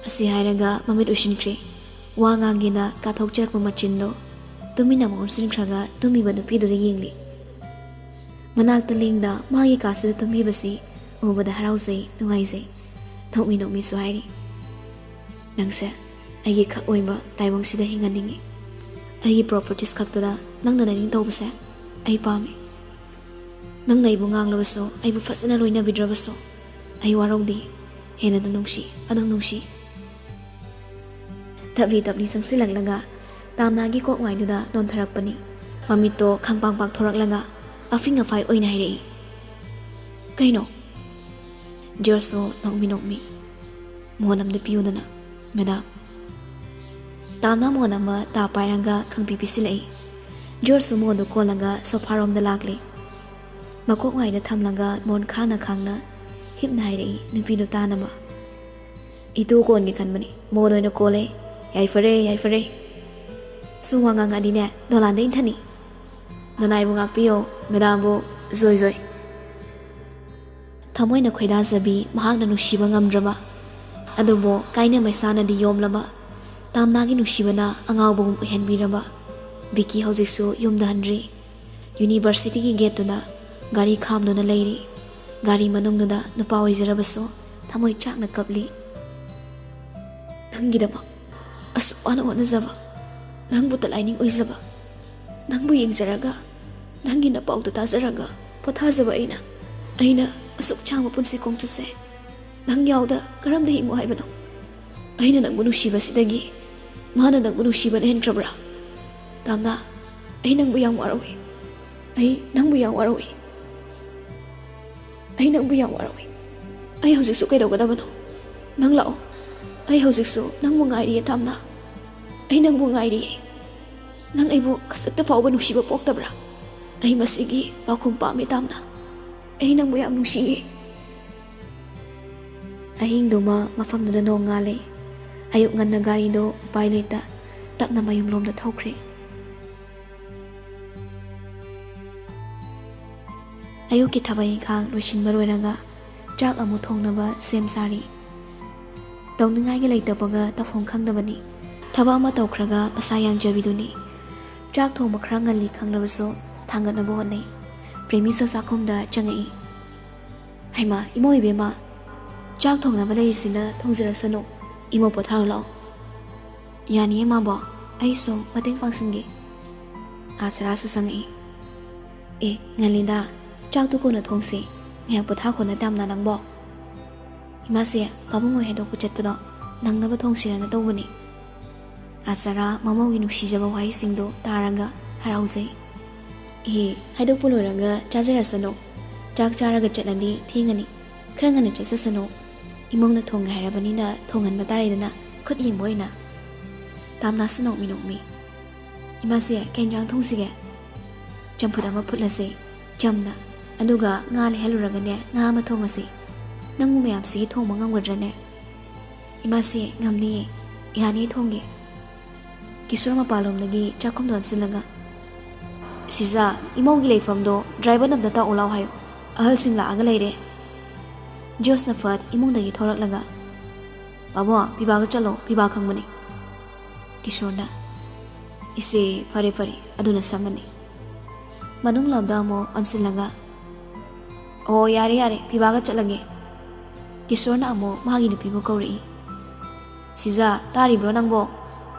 ꯑꯁꯤ ꯍꯥꯏꯔꯒ ꯃꯃꯤꯠ ꯎꯏꯁꯤꯟꯈ꯭ꯔꯦ꯫ ꯋꯥ ꯉꯥꯡꯒꯦꯅ ꯀꯥꯊꯣꯛꯆꯔꯛꯄ ꯃꯆꯤꯟꯗꯣ ꯇꯨꯃꯤꯟꯅ ꯑꯃꯨꯛ ꯎꯝꯁꯤꯟꯈ꯭ꯔꯒ ꯇꯨꯝꯃꯤꯕ ꯅꯨꯄꯤꯗꯨꯗ ꯌꯦꯡꯂꯤ꯫ ꯃꯅꯥꯛꯇ ꯂꯦꯡꯗ ꯃꯥꯒꯤ ꯀꯥꯁꯤꯗ ꯇꯨꯝꯃꯤꯕꯁꯤ ꯎꯕꯗ ꯍꯔꯥꯎꯖꯩ, ꯅꯨꯡꯉꯥꯏꯖꯩ꯫ ꯅꯣꯛꯃꯤ ꯅꯣꯛꯃꯤꯁꯨ ꯍꯥꯏꯔꯤ, "ꯅꯪꯁꯦ ꯑꯩꯒꯤ ꯈꯛ ꯑꯣꯏꯕ ꯇꯥꯏꯕꯪꯁꯤꯗ ꯍꯤꯡꯍꯟꯅꯤꯡꯉꯤ꯫" ꯑꯩꯒꯤ ꯄ꯭ꯔꯣꯄꯔꯇꯤꯁ ꯈꯛꯇꯗ ꯅꯪꯅ ꯂꯥꯏꯅꯤꯡ ꯇꯧꯕꯁꯦ ꯑꯩ ꯄꯥꯝꯃꯤ꯫ ꯅꯪꯅ ꯑꯩꯕꯨ ꯉꯥꯡꯂꯕꯁꯨ, ꯑꯩꯕꯨ ꯐꯖꯅ ꯂꯣꯏꯅꯕꯤꯗ꯭ꯔꯕꯁꯨ, ꯑꯩ ꯋꯥꯔꯧꯗꯦ꯫ ꯍꯦꯟꯅ ꯑꯗꯨꯝ ꯅꯨꯡꯁꯤ, ꯑꯗꯨꯝ ꯅꯨꯡꯁꯤ꯫ ꯇꯞꯂꯤ ꯇꯞꯂꯤ ꯆꯪꯁꯤꯜꯂꯛꯂꯒ ꯇꯥꯝꯅꯥꯒꯤ ꯀꯣꯛ ꯃꯥꯏꯗꯨꯗ ꯅꯣꯟꯊꯔꯛꯄꯅꯤ꯫ ꯃꯃꯤꯠꯇꯣ ꯈꯪꯄꯥꯡ ꯄꯥꯡꯊꯣꯔꯛꯂꯒ ꯑꯐꯤꯡ ꯑꯐꯥꯏ ꯑꯣꯏꯅ ꯍꯥꯏꯔꯛꯏ, "ꯀꯩꯅꯣ?" ꯖꯣꯔꯖꯁꯨ ꯅꯣꯛꯃꯤ ꯅꯣꯛꯃꯤ, "ꯃꯣꯟ ꯑꯝꯗ ꯄꯤꯌꯨꯗꯅ, ꯃꯦꯗꯥꯝ꯫" ꯇꯥꯝꯅꯥ ꯃꯣꯟ ꯑꯃ ꯇꯥ ꯄꯥꯏꯔꯒ ꯈꯪꯄꯤ ꯄꯤꯁꯤꯜꯂꯛꯏ꯫ ꯖꯣꯔꯖꯁꯨ ꯃꯣꯟꯗꯨ ꯀꯣꯜꯂꯒ ꯁꯣꯐꯥꯔꯣꯝꯗ ꯂꯥꯛꯂꯦ꯫ ꯃꯀꯣꯛ ꯃꯥꯏꯗ ꯊꯝꯂꯒ ꯃꯣꯟ ꯈꯥꯡꯅ ꯈꯥꯡꯅ ꯍꯤꯞꯅ ꯍꯥꯏꯔꯛꯏ ꯅꯨꯄꯤꯗꯨ ꯇꯥꯅꯕ, "ꯏꯇꯨ ꯀꯣꯟꯒꯦ ꯈꯟꯕꯅꯤ, ꯃꯣꯟ ꯑꯣꯏꯅ ꯀꯣꯜꯂꯦ꯫ ꯌꯥꯏꯐꯔꯦ, ꯌꯥꯏꯐꯔꯦ꯫ ꯁꯨꯝ ꯋꯥ ꯉꯥꯡꯉꯛꯑꯗꯤꯅꯦ, ꯗꯣꯂꯥꯟꯗ ꯏꯟꯊꯅꯤ꯫ ꯅꯅꯥꯏꯕꯨ ꯉꯥꯛꯄꯤꯌꯣ, ꯃꯦꯗꯥꯝꯕꯨ ꯖꯣꯏ ꯖꯣꯏ꯫" ꯊꯃꯣꯏꯅ ꯈꯣꯏꯗꯥꯖꯕꯤ ꯃꯍꯥꯛꯅ ꯅꯨꯡꯁꯤꯕ ꯉꯝꯗ꯭ꯔꯕ, ꯑꯗꯨꯕꯨ ꯀꯥꯏꯅ ꯃꯩꯁꯥꯅꯗꯤ ꯌꯣꯝꯂꯕ, ꯇꯥꯝꯅꯥꯒꯤ ꯅꯨꯡꯁꯤꯕꯅ ꯑꯉꯥꯎꯕꯒꯨꯝ ꯑꯣꯏꯍꯟꯕꯤꯔꯕ ꯕꯤꯀꯤ ꯍꯧꯖꯤꯛꯁꯨ ꯌꯨꯝꯗ ꯍꯟꯗ꯭ꯔꯤ꯫ ꯌꯨꯅꯤꯚꯔꯁꯤꯇꯤꯒꯤ ꯒꯦꯠꯇꯨꯗ ꯒꯥꯔꯤ ꯈꯥꯝꯗꯨꯅ ꯂꯩꯔꯤ꯫ ꯒꯥꯔꯤ ꯃꯅꯨꯡꯗꯨꯗ ꯅꯨꯄꯥ ꯑꯣꯏꯖꯔꯕꯁꯨ ꯊꯃꯣꯏ ꯆꯥꯛꯅ ꯀꯞꯂꯤ꯫ "ꯅꯪꯒꯤꯗꯃꯛ ꯑꯁꯨꯛ ꯋꯥꯅ ꯍꯣꯠꯅꯖꯕ, ꯅꯪꯕꯨ ꯇꯂꯥꯏꯅꯤꯡ ꯑꯣꯏꯖꯕ, ꯅꯪꯕꯨ ꯌꯦꯡꯖꯔꯒ, ꯅꯪꯒꯤ ꯅꯄꯥꯎꯗꯨ ꯇꯥꯖꯔꯒ ꯄꯣꯊꯥꯖꯕ ꯑꯩꯅ, ꯑꯩꯅ ꯑꯁꯨꯛ ꯁꯥꯡꯕ ꯄꯨꯟꯁꯤ ꯈꯣꯡꯆꯠꯁꯦ ꯅꯪ ꯌꯥꯎꯗ ꯀꯔꯝꯅ ꯍꯤꯡꯉꯨ ꯍꯥꯏꯕꯅꯣ? ꯑꯩꯅ ꯅꯪꯕꯨ ꯅꯨꯡꯁꯤꯕꯁꯤꯗꯒꯤ ꯃꯥꯅ ꯅꯪꯕꯨ ꯅꯨꯡꯁꯤꯕꯅ ꯍꯦꯟꯈ꯭ꯔꯕ꯭ꯔꯥ? ꯇꯥꯝꯅꯥ, ꯑꯩ ꯅꯪꯕꯨ ꯌꯥꯝ ꯋꯥꯔꯧꯏ꯫ ꯑꯩ ꯅꯪꯕꯨ ꯌꯥꯝ ꯋꯥꯔꯧꯏ꯫ ꯑꯩ ꯅꯪꯕꯨ ꯌꯥꯝ ꯋꯥꯔꯧꯏ꯫ ꯑꯩ ꯍꯧꯖꯤꯛꯁꯨ ꯀꯩꯗꯧꯒꯗꯕꯅꯣ? ꯅꯪ ꯂꯥꯛꯑꯣ꯫ ꯑꯩ ꯍꯧꯖꯤꯛꯁꯨ ꯅꯪꯕꯨ ꯉꯥꯏꯔꯤꯌꯦ, ꯇꯥꯝꯅꯥ꯫ ꯑꯩ ꯅꯪꯕꯨ ꯉꯥꯏꯔꯤꯌꯦ꯫ ꯅꯪ ꯑꯩꯕꯨ ꯈꯖꯤꯛꯇ ꯐꯥꯎꯕ ꯅꯨꯡꯁꯤꯕ ꯄꯣꯛꯇꯕ꯭ꯔꯥ? ꯑꯩ ꯃꯁꯤꯒꯤ ꯄꯥꯎꯈꯨꯝ ꯄꯥꯝꯃꯤ, ꯇꯥꯝꯅꯥ꯫ ꯑꯩ ꯅꯪꯕꯨ ꯌꯥꯝ ꯅꯨꯡꯁꯤꯌꯦ꯫" ꯑꯍꯤꯡꯗꯨꯃ ꯃꯐꯝꯗꯨꯗ ꯅꯣꯡ ꯉꯥꯜꯂꯦ꯫ ꯑꯌꯨꯛ ꯉꯟꯅ ꯒꯥꯔꯤꯗꯣ ꯎꯄꯥꯏ ꯂꯩꯇ ꯇꯞꯅ ꯃꯌꯨꯝꯂꯣꯝꯗ ꯊꯧꯈ꯭ꯔꯦ꯫ ꯑꯌꯨꯛꯀꯤ ꯊꯕꯛ ꯏꯪꯈꯥꯡ ꯂꯣꯏꯁꯤꯟꯕ ꯂꯣꯏꯔꯒ ꯆꯥꯛ ꯑꯃꯨꯛ ꯊꯣꯡꯅꯕ ꯁꯦꯝ ꯁꯥꯔꯤ꯫ ꯇꯧꯅꯤꯡꯉꯥꯏꯒ ꯂꯩꯇꯕꯒ ꯇꯧꯐꯝ ꯈꯪꯗꯕꯅꯤ꯫ ꯊꯕꯛ ꯑꯃ ꯇꯧꯈ꯭ꯔꯒ ꯃꯁꯥ ꯌꯥꯡꯖꯕꯤꯗꯨꯅꯤ꯫ ꯆꯥꯛ ꯊꯣꯡꯕ ꯈꯔ ꯉꯜꯂꯤ ꯈꯪꯂꯕꯁꯨ ꯊꯥꯡꯒꯠꯅꯕ ꯍꯣꯠꯅꯩ꯫ ꯄ꯭ꯔꯦꯃꯤꯁꯁꯨ ꯆꯥꯛꯈꯨꯝꯗ ꯆꯪꯉꯛꯏ꯫ "ꯍꯩꯃꯥ, ꯏꯃꯧ ꯏꯕꯦꯝꯃ, ꯆꯥꯛ ꯊꯣꯡꯅꯕ ꯂꯩꯔꯤꯁꯤꯅ ꯊꯣꯡꯖꯔꯁꯅꯨ꯫ ꯏꯃꯧ ꯄꯣꯊꯥꯔꯨ ꯂꯥꯛꯑꯣ꯫" "ꯌꯥꯅꯤꯌꯦ ꯃꯥꯕꯣ꯫ ꯑꯩ ꯁꯨꯝ ꯃꯇꯦꯡ ꯄꯥꯡꯁꯤꯟꯒꯦ꯫ ꯑꯥꯆꯥꯔꯥꯁꯨ ꯆꯪꯉꯛꯏ꯫ ꯑꯦ, ꯉꯜꯂꯤꯗ, ꯆꯥꯛꯇꯨ ꯀꯣꯟꯅ ꯊꯣꯡꯁꯤ꯫ ꯉꯥꯏꯍꯥꯛ ꯄꯣꯊꯥꯈꯣꯅ ꯇꯥꯝꯅ ꯅꯪꯕꯣ꯫ ꯏꯃꯥꯁꯦ ꯄꯥꯕꯨꯡ ꯍꯣꯏ ꯍꯥꯏꯗꯣꯛꯄ ꯆꯠꯄꯗꯣ ꯅꯪꯅꯕ ꯊꯣꯡꯁꯤꯔꯅ ꯇꯧꯕꯅꯤ꯫ ꯑꯥꯆꯥꯔꯥ ꯃꯃꯧꯒꯤ ꯅꯨꯡꯁꯤꯖꯕ ꯋꯥꯍꯩꯁꯤꯡꯗꯣ ꯇꯥꯔꯒ ꯍꯔꯥꯎꯖꯩ꯫ ꯑꯦ, ꯍꯥꯏꯗꯣꯛꯄ ꯂꯣꯏꯔꯒ ꯆꯥꯖꯔꯁꯅꯨ꯫ ꯆꯥꯛ ꯆꯥꯔꯒ ꯆꯠꯂꯗꯤ ꯊꯦꯡꯉꯅꯤ꯫ ꯈꯔ ꯉꯟꯅ ꯆꯠꯆꯁꯅꯨ꯫ ꯏꯃꯧꯅ ꯊꯣꯡꯉꯦ ꯍꯥꯏꯔꯕꯅꯤꯅ ꯊꯣꯡꯍꯟꯕ ꯇꯥꯔꯦꯗꯅ, ꯈꯨꯠ ꯌꯦꯡꯕ ꯑꯣꯏꯅ꯫ ꯇꯥꯝꯅꯥꯁꯨ ꯅꯣꯛꯃꯤ ꯅꯣꯛꯃꯤ꯫ ꯏꯃꯥꯁꯦ, ꯀꯩ ꯏꯟꯖꯥꯡ ꯊꯣꯡꯁꯤꯒꯦ? ꯆꯝꯐꯨꯠ ꯑꯃ ꯐꯨꯠꯂꯁꯦ, ꯆꯝꯅ꯫ ꯑꯗꯨꯒ ꯉꯥ ꯂꯩꯍꯜꯂꯨꯔꯒꯅꯦ, ꯉꯥ ꯑꯃ ꯊꯣꯡꯉꯁꯤ꯫ ꯅꯪꯕꯨ ꯃꯌꯥꯝꯁꯤꯒꯤ ꯊꯣꯡꯕ ꯉꯝꯒꯗ꯭ꯔꯅꯦ? ꯏꯃꯥꯁꯦ, ꯉꯝꯅꯤꯌꯦ꯫ ꯌꯥꯅꯤꯌꯦ, ꯊꯣꯡꯒꯦ꯫ ꯀꯤꯁꯣꯔ ꯃꯄꯥꯟꯂꯣꯝꯗꯒꯤ ꯆꯥꯛꯈꯨꯝꯗ ꯑꯣꯟꯁꯤꯜꯂꯒ, "ꯁꯤꯖꯥ, ꯏꯃꯧꯒꯤ ꯂꯩꯐꯝꯗꯣ ꯗ꯭ꯔꯥꯏꯚꯔ ꯑꯝꯇ ꯇꯥꯛꯎ ꯂꯥꯎ ꯍꯥꯏꯌꯨ꯫ ꯑꯍꯜꯁꯤꯡ ꯂꯥꯛꯑꯒ ꯂꯩꯔꯦ꯫" ꯖꯣꯔꯖꯅ ꯐꯠ ꯏꯃꯨꯡꯗꯒꯤ ꯊꯣꯔꯛꯂꯒ, "ꯄꯥꯕꯨꯡ, ꯄꯤꯕꯥꯒ ꯆꯠꯂꯣ, ꯄꯤꯕꯥ ꯈꯪꯕꯅꯤ꯫" ꯀꯤꯁꯣꯔꯅ, "ꯏꯆꯦ, ꯐꯔꯦ ꯐꯔꯦ, ꯑꯗꯨꯅ ꯁꯝꯃꯅꯤ꯫" ꯃꯅꯨꯡ ꯂꯣꯝꯗ ꯑꯃꯨꯛ ꯑꯣꯟꯁꯤꯜꯂꯒ, "ꯑꯣ, ꯌꯥꯔꯦ ꯌꯥꯔꯦ, ꯄꯤꯕꯥꯒ ꯆꯠꯂꯒꯦ꯫" ꯀꯤꯁꯣꯔꯅ ꯑꯃꯨꯛ ꯃꯥꯒꯤ ꯅꯨꯄꯤꯕꯨ ꯀꯧꯔꯛꯏ꯫ "ꯁꯤꯖꯥ, ꯇꯥꯔꯤꯕ꯭ꯔꯣ ꯅꯪꯕꯣ?"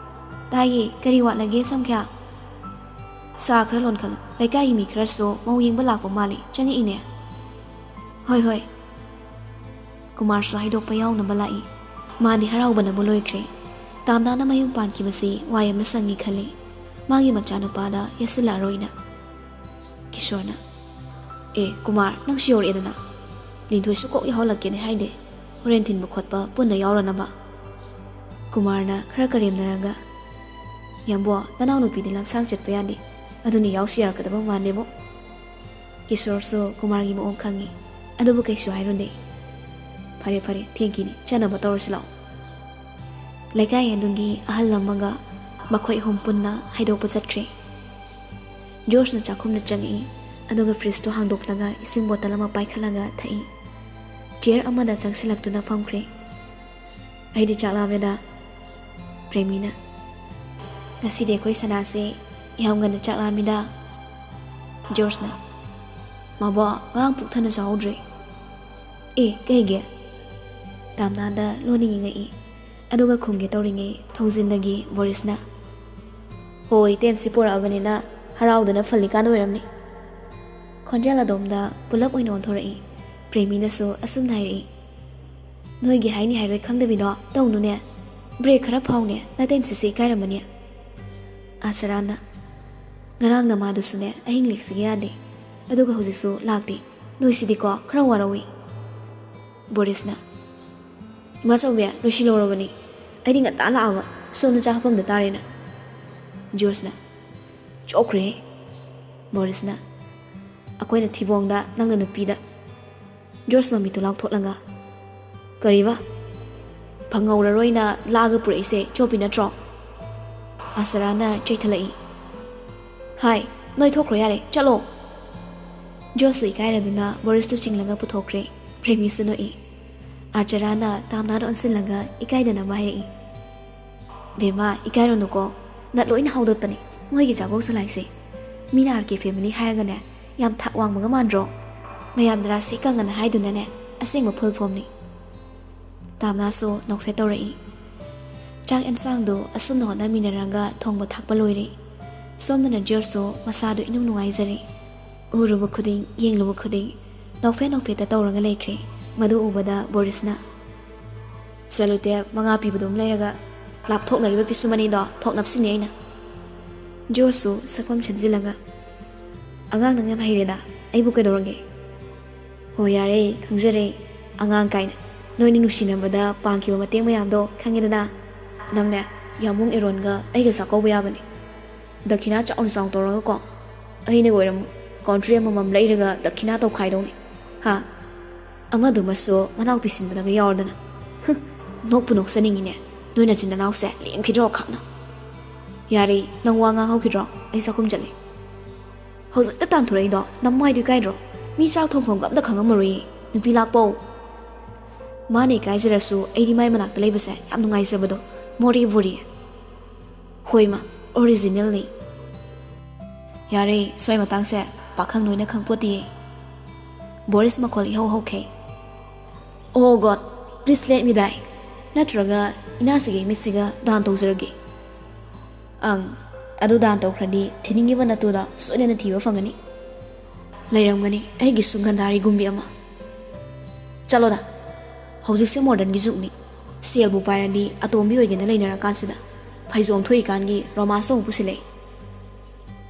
"ꯇꯥꯏꯌꯦ, ꯀꯔꯤ ꯋꯥꯠꯂꯒꯦ ꯁꯝꯈ꯭ꯌꯥ?" "ꯆꯥ ꯈꯔ ꯂꯣꯟꯈꯠꯂꯣ, ꯂꯩꯀꯥꯏꯒꯤ ꯃꯤ ꯈꯔꯁꯨ ꯃꯧ ꯌꯦꯡꯕ ꯂꯥꯛꯄ ꯃꯥꯜꯂꯤ, ꯆꯪꯉꯛꯏꯅꯦ꯫" "ꯍꯣꯏ ꯍꯣꯏ꯫" ꯀꯨꯃꯥꯔꯁꯨ ꯍꯥꯏꯗꯣꯛꯄ ꯌꯥꯎꯅꯕ ꯂꯥꯛꯏ꯫ ꯃꯥꯗꯤ ꯍꯔꯥꯎꯕꯅꯕꯨ ꯂꯣꯏꯈ꯭ꯔꯦ꯫ ꯇꯥꯝꯅꯥꯅ ꯃꯌꯨꯝ ꯄꯥꯟꯈꯤꯕꯁꯤ ꯋꯥꯏ ꯑꯃ ꯁꯪꯉꯤ ꯈꯜꯂꯤ꯫ ꯃꯥꯒꯤ ꯃꯆꯥꯅꯨꯄꯥꯗ ꯌꯦꯠꯁꯤꯜꯂꯛꯑꯔꯣꯏꯅ꯫ ꯀꯤꯁꯣꯔꯅ, "ꯑꯦ ꯀꯨꯃꯥꯔ, ꯅꯪꯁꯨ ꯌꯧꯔꯛꯑꯦꯗꯅ꯫ ꯂꯤꯟꯊꯣꯏꯁꯨ ꯀꯣꯛ ꯌꯥꯎꯍꯜꯂꯛꯀꯦꯅꯦ ꯍꯥꯏꯗꯦ꯫ ꯍꯣꯔꯦꯟ ꯊꯤꯟꯕ ꯈꯣꯠꯄ ꯄꯨꯟꯅ ꯌꯥꯎꯔꯅꯕ꯫" ꯀꯨꯃꯥꯔꯅ ꯈꯔ ꯀꯔꯦꯝꯅꯔꯒ, "ꯌꯥꯝꯕꯣ, ꯅꯅꯥꯎꯅꯨꯄꯤꯗꯤ ꯂꯝꯁꯥꯡ ꯆꯠꯄ ꯌꯥꯗꯦ꯫ ꯑꯗꯨꯅ ꯌꯥꯎꯁꯤ ꯌꯥꯔꯛꯀꯗꯕ ꯃꯥꯟꯗꯦꯕꯣ꯫" ꯀꯤꯁꯣꯔꯁꯨ ꯀꯨꯃꯥꯔꯒꯤ ꯃꯑꯣꯡ ꯈꯪꯉꯤ꯫ ꯑꯗꯨꯕꯨ ꯀꯩꯁꯨ ꯍꯥꯏꯔꯨꯗꯦ꯫ "ꯐꯔꯦ ꯐꯔꯦ, ꯊꯦꯡꯈꯤꯅꯤ, ꯆꯠꯅꯕ ꯇꯧꯔꯁꯤ ꯂꯥꯛꯑꯣ꯫" ꯂꯩꯀꯥꯏ ꯑꯗꯨꯒꯤ ꯑꯍꯜ ꯑꯃꯒ ꯃꯈꯣꯏ ꯑꯍꯨꯝ ꯄꯨꯟꯅ ꯍꯥꯏꯗꯣꯛꯄ ꯆꯠꯈ꯭ꯔꯦ꯫ ꯖꯣꯔꯖꯅ ꯆꯥꯛꯈꯨꯝꯗ ꯆꯪꯉꯛꯏ, ꯑꯗꯨꯒ ꯐ꯭ꯔꯤꯖꯇꯨ ꯍꯥꯡꯗꯣꯛꯂꯒ ꯏꯁꯤꯡ ꯕꯣꯇꯜ ꯑꯃ ꯄꯥꯏꯈꯠꯂꯒ ꯊꯛꯏ꯫ ꯆꯤꯌꯔ ꯑꯃꯗ ꯆꯪꯁꯤꯜꯂꯛꯇꯨꯅ ꯐꯝꯈ꯭ꯔꯦ꯫ "ꯑꯩꯗꯤ ꯆꯥꯛ ꯂꯥꯝꯃꯦꯗ꯫" ꯄ꯭ꯔꯦꯃꯤꯅ, "ꯉꯁꯤꯗꯤ ꯑꯩꯈꯣꯏ ꯁꯅꯥꯁꯦ ꯌꯥꯝ ꯉꯟꯅ ꯆꯥꯛ ꯂꯥꯝꯃꯤꯗ꯫" ꯖꯣꯔꯖꯅ, "ꯃꯥꯕꯣ, ꯉꯔꯥꯡ ꯄꯨꯛ ꯊꯟꯅ ꯆꯥꯍꯧꯗ꯭ꯔꯦ꯫" "ꯑꯦ, ꯀꯩꯒꯤ?" ꯇꯥꯝꯅꯥꯗ ꯂꯣꯟꯅ ꯌꯦꯡꯉꯛꯏ꯫ ꯑꯗꯨꯒ ꯈꯨꯝꯒꯦ ꯇꯧꯔꯤꯉꯩ ꯊꯣꯡꯖꯤꯟꯗꯒꯤ ꯕꯣꯔꯤꯁꯅ, ꯍꯣꯏ, ꯏꯇꯦꯝꯁꯤ ꯄꯨꯔꯛꯑꯕꯅꯤꯅ ꯍꯔꯥꯎꯗꯅ ꯐꯜꯂꯤꯀꯥꯟ ꯑꯣꯏꯔꯝꯅꯤ꯫ ꯈꯣꯟꯖꯦꯜ ꯑꯗꯣꯝꯗ ꯄꯨꯂꯞ ꯑꯣꯏꯅ ꯑꯣꯟꯊꯣꯔꯛꯏ꯫ ꯄ꯭ꯔꯦꯃꯤꯅꯁꯨ ꯑꯁꯨꯝꯅ ꯍꯥꯏꯔꯛꯏ, "ꯅꯣꯏꯒꯤ ꯍꯥꯏꯅꯤ ꯍꯥꯏꯔꯣꯏ ꯈꯪꯗꯕꯤꯗꯣ ꯇꯧꯅꯨꯅꯦ꯫ ꯕ꯭ꯔꯦꯛ ꯈꯔ ꯐꯥꯎꯅꯦ, ꯅꯇꯩꯃꯁꯤꯁꯤ ꯏꯀꯥꯏꯔꯝꯃꯅꯤ"꯫ ꯑꯥꯁꯔꯥꯅ, "ꯉꯔꯥꯡ ꯅꯃꯥꯗꯨꯁꯨꯅꯦ ꯑꯍꯤꯡ ꯂꯦꯛꯁꯤꯒ ꯌꯥꯗꯦ, ꯑꯗꯨꯒ ꯍꯧꯖꯤꯛꯁꯨ ꯂꯥꯛꯇꯦ꯫ ꯅꯣꯏꯁꯤꯗꯤꯀꯣ ꯈꯔ ꯋꯥꯔꯧꯏ"꯫ ꯕꯣꯔꯤꯁꯅ, "ꯏꯃꯥ ꯆꯥꯎꯕꯤ, ꯂꯣꯏꯁꯤꯜꯍꯧꯔꯕꯅꯤ꯫ ꯑꯩꯗꯤ ꯉꯟꯇꯥ ꯂꯥꯛꯑꯕ, ꯁꯣꯝꯗ ꯆꯥ ꯍꯥꯞꯐꯝꯗ ꯇꯥꯔꯦꯅ"꯫ ꯖꯣꯔꯖꯅ, "ꯆꯣꯞꯈ꯭ꯔꯦꯍꯦ"꯫ ꯕꯣꯔꯤꯁꯅ, "ꯑꯩꯈꯣꯏꯅ ꯊꯤꯕꯣꯡꯗ, ꯅꯪꯅ ꯅꯨꯄꯤꯗ"꯫ ꯖꯣꯔꯖ ꯃꯃꯤꯠꯇꯨ ꯂꯥꯎꯊꯣꯛꯂꯒ, "ꯀꯔꯤꯕ? ꯐꯪꯍꯧꯔꯔꯣꯏꯅ ꯂꯥꯛꯑꯒ ꯄꯨꯔꯛꯏꯁꯦ ꯆꯣꯞꯄꯤ ꯅꯠꯇ꯭ꯔꯣ?" ꯑꯥꯁꯔꯥꯅ ꯆꯩꯊꯠꯂꯛꯏ, "ꯍꯥꯏ, ꯅꯣꯏ ꯊꯣꯛꯈ꯭ꯔꯣ ꯌꯥꯔꯦ, ꯆꯠꯂꯣ!" ꯖꯣꯔꯖꯁꯨ ꯏꯀꯥꯏꯔꯗꯨꯅ ꯕꯣꯔꯤꯁꯇꯨ ꯆꯤꯡꯂꯒ ꯄꯨꯊꯣꯛꯈ꯭ꯔꯦ꯫ ꯄ꯭ꯔꯦꯃꯤꯁꯨ ꯅꯣꯛꯏ꯫ ꯑꯥꯆꯔꯥꯅ ꯇꯥꯝꯅꯥꯗ ꯑꯣꯟꯁꯤꯜꯂꯒ ꯏꯀꯥꯏꯗꯅꯕ ꯍꯥꯏꯔꯛꯏ, "ꯕꯦꯝꯃ, ꯏꯀꯥꯏꯔꯨꯅꯨꯀꯣ, ꯅꯠ ꯂꯣꯏꯅ ꯍꯧꯗꯣꯠꯄꯅꯤ ꯃꯣꯏꯒꯤ ꯖꯒꯣꯛ ꯁꯂꯥꯏꯁꯦ꯫ ꯃꯤꯅ ꯑꯥꯔ ꯀꯦ ꯐꯦꯃꯤꯂꯤ ꯍꯥꯏꯔꯒꯅꯦ, ꯌꯥꯝ ꯊꯥꯛ ꯋꯥꯡꯕꯒ ꯃꯥꯟꯗ꯭ꯔꯣ? ꯃꯌꯥꯝꯅ ꯔꯥꯁꯤ ꯀꯪꯉꯅ ꯍꯥꯏꯗꯨꯅꯅꯦ, ꯑꯁꯦꯡꯕ ꯐꯨꯜ ꯐꯣꯝꯅꯤ"꯫ ꯇꯥꯝꯅꯥꯁꯨ ꯅꯣꯛꯐꯦꯠ ꯇꯧꯔꯛꯏ꯫ ꯆꯥꯛ ꯑꯦꯟꯁꯥꯡꯗꯨ ꯑꯁꯨꯝꯅ ꯍꯣꯠꯅꯃꯤꯟꯅꯔꯒ ꯊꯣꯡꯕ ꯊꯥꯛꯄ ꯂꯣꯏꯔꯦ꯫ ꯁꯣꯝꯗꯅ ꯖꯣꯔꯖꯁꯨ ꯃꯁꯥꯗꯨ ꯏꯅꯨꯡ ꯅꯨꯡꯉꯥꯏꯖꯔꯦ꯫ ꯎꯔꯨꯕ ꯈꯨꯗꯤꯡ, ꯌꯦꯡꯂꯨꯕ ꯈꯨꯗꯤꯡ ꯅꯣꯛꯐꯦꯠ ꯅꯣꯛꯐꯦꯠꯇ ꯇꯧꯔꯒ ꯂꯩꯈ꯭ꯔꯦ꯫ ꯃꯗꯨ ꯎꯕꯗ ꯕꯣꯔꯤꯁꯅ, "ꯁꯦꯂꯨꯇꯦꯞ ꯃꯉꯥ ꯄꯤꯕꯗꯨ ꯑꯃ ꯂꯩꯔꯒ ꯂꯥꯞꯊꯣꯛꯅꯔꯤꯕ ꯄꯤꯁꯨꯝ ꯑꯅꯤꯗꯣ ꯊꯣꯛ ꯅꯞꯁꯤꯅꯦ ꯑꯩꯅ"꯫ ꯖꯣꯔꯖꯁꯨ ꯁꯛꯐꯝ ꯁꯤꯟꯖꯤꯜꯂꯒ, "ꯑꯉꯥꯡ ꯅꯪ ꯌꯥꯝ ꯍꯩꯔꯦꯗ, ꯑꯩꯕꯨ ꯀꯩꯗꯧꯔꯒꯦ?" "ꯍꯣ ꯌꯥꯔꯦ, ꯈꯪꯖꯔꯦ, ꯑꯉꯥꯡ ꯀꯥꯏꯅ꯫ ꯅꯣꯏꯅꯤ ꯅꯨꯡꯁꯤꯅꯕꯗ ꯄꯥꯡꯈꯤꯕ ꯃꯇꯦꯡ ꯃꯌꯥꯝꯗꯣ ꯈꯪꯉꯦꯗꯅ꯫ ꯅꯪꯅꯦ, ꯌꯥꯝꯕꯨꯡ ꯑꯦꯔꯣꯟꯒ ꯑꯩꯒ ꯆꯥꯛꯀꯧꯕ ꯌꯥꯕꯅꯤ꯫ ꯗꯈꯤꯅꯥ ꯆꯥꯎꯅ ꯆꯥꯎꯅ ꯇꯧꯔꯒꯀꯣ꯫ ꯑꯩꯅ ꯑꯣꯏꯔꯝꯃꯨ, ꯀꯥꯎꯟꯇ꯭ꯔꯤ ꯑꯃꯃꯝ ꯂꯩꯔꯒ ꯗꯈꯤꯅꯥ ꯇꯧꯈꯥꯏꯗꯧꯅꯤ꯫ ꯍꯥ? ꯑꯃꯗꯨꯃꯁꯨ ꯃꯅꯥꯎ ꯄꯤꯁꯤꯟꯕꯗꯒ ꯌꯥꯎꯔꯗꯅ꯫ ꯍꯨꯝ, ꯅꯣꯛꯄꯨ ꯅꯣꯛꯆꯅꯤꯡꯉꯤꯅꯦ꯫ ꯅꯣꯏ ꯅꯆꯤꯟ ꯅꯅꯥꯎꯁꯦ ꯂꯦꯝꯈꯤꯗ꯭ꯔꯣ ꯈꯥꯛꯅ?" "ꯌꯥꯔꯦ, ꯅꯪ ꯋꯥ ꯉꯥꯡꯍꯧꯈꯤꯗ꯭ꯔꯣ? ꯑꯩ ꯆꯥꯛꯈꯨꯝ ꯆꯠꯂꯤ"꯫ "ꯍꯧꯖꯤꯛꯇ ꯇꯥꯟꯊꯣꯔꯛꯏꯗꯣ ꯅꯃꯥꯏꯗꯨ ꯏꯀꯥꯏꯗ꯭ꯔꯣ? ꯃꯤ ꯆꯥꯛ ꯊꯣꯡꯐꯝꯒ ꯑꯝꯇ ꯈꯪꯉꯝꯃꯔꯣꯏꯌꯦ, ꯅꯨꯄꯤ ꯂꯥꯛꯄꯧ"꯫ "ꯃꯥꯅ ꯏꯀꯥꯏꯖꯔꯁꯨ ꯑꯩꯗꯤ ꯃꯥꯏ ꯃꯅꯥꯛꯇ ꯂꯩꯕꯁꯦ ꯌꯥꯝ ꯅꯨꯡꯉꯥꯏꯖꯕꯗꯣ, ꯃꯣꯔꯦ ꯕꯣꯔꯤ"꯫ "ꯍꯣꯏꯃ, ꯑꯣꯔꯤꯖꯤꯅꯦꯜꯅꯤ"꯫ "ꯌꯥꯔꯦ, ꯁ꯭ꯋꯥꯏ ꯃꯇꯥꯡꯁꯦ ꯄꯥꯈꯪ ꯅꯣꯏꯅ ꯈꯪꯄꯣꯠꯇꯤꯌꯦ"꯫ ꯕꯣꯔꯤꯁ ꯃꯈꯣꯜ ꯏꯍꯧ ꯍꯧꯈꯩ꯫ "Oh God, please let me die꯫ ꯅꯠꯇ꯭ꯔꯒ ꯏꯅꯥꯁꯤꯒꯤ ꯃꯤꯠꯁꯤꯒ ꯗꯥꯟ ꯇꯧꯖꯔꯒꯦ"꯫ "ꯑꯪ, ꯑꯗꯨ ꯗꯥꯟ ꯇꯧꯈ꯭ꯔꯗꯤ ꯊꯤꯅꯤꯡꯉꯤꯕ ꯅꯠꯇꯨꯗ ꯁꯣꯏꯗꯅ ꯊꯤꯕ ꯐꯪꯒꯅꯤ꯫ ꯂꯩꯔꯝꯒꯅꯤ ꯑꯩꯒꯤꯁꯨ ꯒꯟꯙꯥꯔꯤꯒꯨꯝꯕꯤ ꯑꯃ꯫ ꯆꯠꯂꯣꯗ, ꯍꯧꯖꯤꯛꯁꯦ ꯃꯣꯗꯔꯟꯒꯤ ꯖꯨꯒꯅꯤ꯫ ꯁꯦꯜꯕꯨ ꯄꯥꯏꯔꯗꯤ ꯑꯇꯣꯝꯕꯤ ꯑꯣꯏꯒꯦꯅ ꯂꯩꯅꯔꯀꯥꯟꯁꯤꯗ ꯐꯩꯖꯣꯝ ꯊꯣꯛꯏꯀꯥꯟꯒꯤ ꯔꯣꯃꯥꯟꯁꯇꯣ ꯑꯃꯨꯛ ꯄꯨꯁꯤꯜꯂꯛꯏ꯫